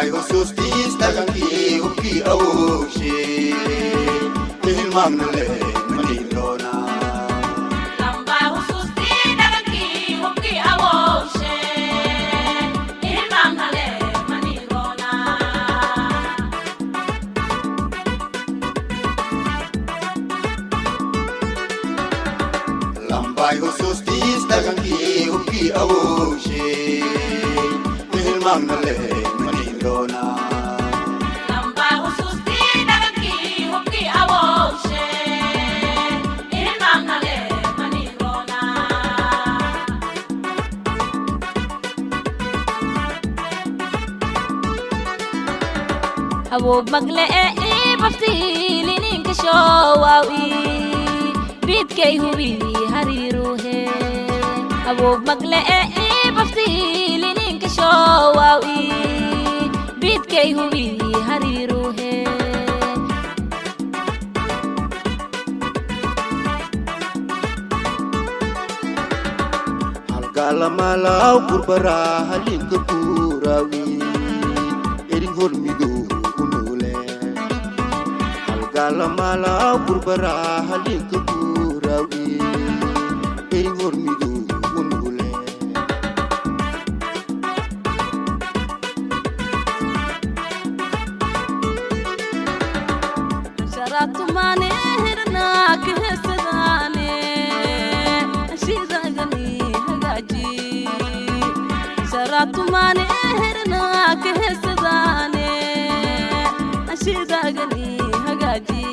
Lambay husuustiis dhaqankii hubkii awooshe, hilmaamna leh maniiloona. Lambay husuustii dhaqankii hubkii awooshe, hilmaamna leh maniiroona. Lambay husuustiis dhaqankii hubkii awooshe, hilmaamna leh maniiloona. Lambay husuustii dhaqankii hubkii awooshe, hilmaamna leh maniiroona. Haboob magle ee ibaftiilininka shoowawi, bidkay hubi hariiruhe. Haboob magle ee ibaftiilininka shoowawi, bidkay hubi hariiruhe. Halgaalamalaw gurbaraa halinka guuraawi, erin hormido ku noole. Halgaalamalaw gurbaraa halinka guuraawi, erin hormido ku noole. Sharatumane hirna kahesadaane, shidagani hagaaji. Sharatumane hirna kahesadaane, shidagani hagaaji.